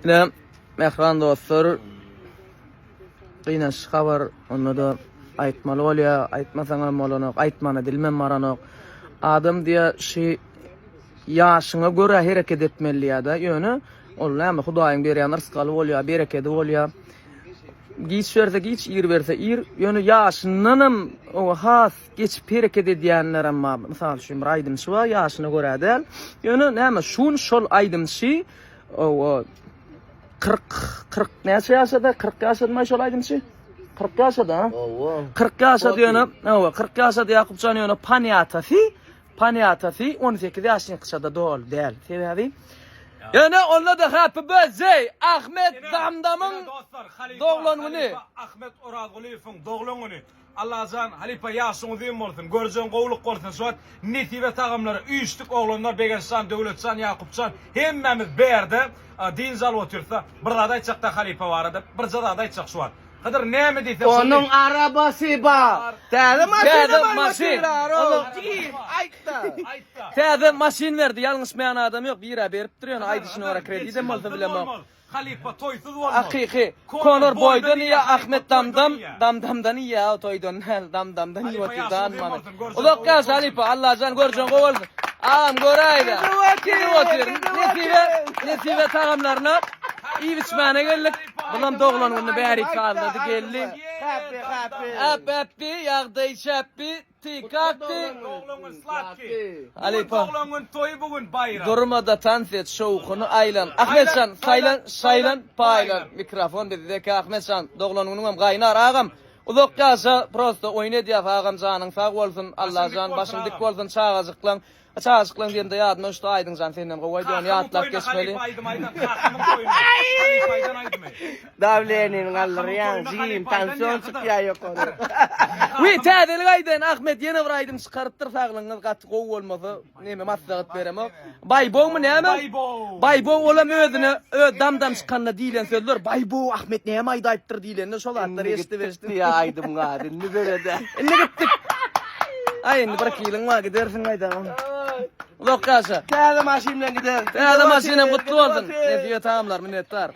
Ine, mähriban dostlar, gynançly habar, onda-da aýtmaly bolýar, aýtmasaňam bolanok, aýtmana dilimem baranok. Adam diýýär, şi ýaşyňa görä hereket etmeli diýýär-de, ýöne ol näme, Hudaýyň berýän yrsgaly bolýar, berekedi bolýar. Giç berse giç, ir berse ir, ýöne ýaşyndanam oňa has geçip hereket edýänlerem bar. Mysal üçin, bir aýdymçy bar, ýaşyna görä däl. Ýöne näme, şu gün şol aýdymçy Owa 40 40 näçe ýaşady? 40 ýaşadymy şol aýdymçy? 40 ýaşady ha? Owa. 40 ýaşady ýöne, owa 40 ýaşady Ýakupjan ýöne panýatasy, panýatasy 18 ýaşynyňkyçada doly däl. Sebäbi Ýöne onda-da happy birthday Ahmet Damdamyň doglan güni. Ahmet Orazgulyýewiň doglan güni. Allajan halypa ýaşyň uzyn bolsun görjeň gowluk bolsun şu wagt nesibe tagamlara üýşdük oglanlar Begençjan Döwletjan Ýakupjan hemmämiz bärde dynç alyp otyrsa bir zat aýtjakda halypa barada birje zat aýtjak şu wagt Hydyr näme diýseň şony Onuň arabasy bar. Täze maşyny Täze bar maşyn. Jigim, aýtda. aýtda Täze maşyn berdi ýalňyşmaýan adam ýok birä beripdir ýöne aýdyşyna görä kredidem bolsa bilemok. Halypa toýsuz bolmaz. Hakyky. Konor boýdan iýýä Ahmet damdam damdamdan iýýä o toýdan däl damdamdan iýip otyr danmany. Uzak ýaşa halypa Allajan görjeň gowy bolsun. Agam göräýdä. Gidip otyr. Nesibe nesibe tagamlaryna iýip içmäne geldik. Bulam doglan gününi bärik sazlady geldi. Happy happy. Happy happy ýagdaý çäppi. Tikakdy. Doglan gün sladki. Halypa. Doglan gün toýy bu gün baýram. Durmada tans et şowhuny aýlan. Ahmetjan saýlan şaýlan paýlan mikrofon bizdeki Ahmetjan doglan günüňem gaýnar agam uzak ýaşa prosto oýun edýäs agam janyň sag bolsun Allajan başyň dik bolsun çagajyklaň Çagajyklaň diýende ýadyma düşdi Aýdyňjan senden gowy aýdýan ýatlap geçmeli. Dawleniň galdyrýaň jigim tansion çykýa ýokary. Wi täzelik aýdaýyn Ahmet ýene bir aýdym çykarypdyr saglygyňyz gaty gowy bolmasa neme maslahat beremok. Baýbowmy näme? Baýbow olam özüne öz dam dam çykanda diýlen sözler Baýbow Ahmet näme aýdaýypdyr diýlende şo zatlary eşidip eşidip. Indi gitdik aýdym gady indi berede. Indi gitdik. Aý indi bir kiliň bar gidersiň gaýdagam. Uzak ýaşa. Täze maşyn bilen gideris. Täze maşynam gutly bolsun. Nesibe tagamlar minnetdar.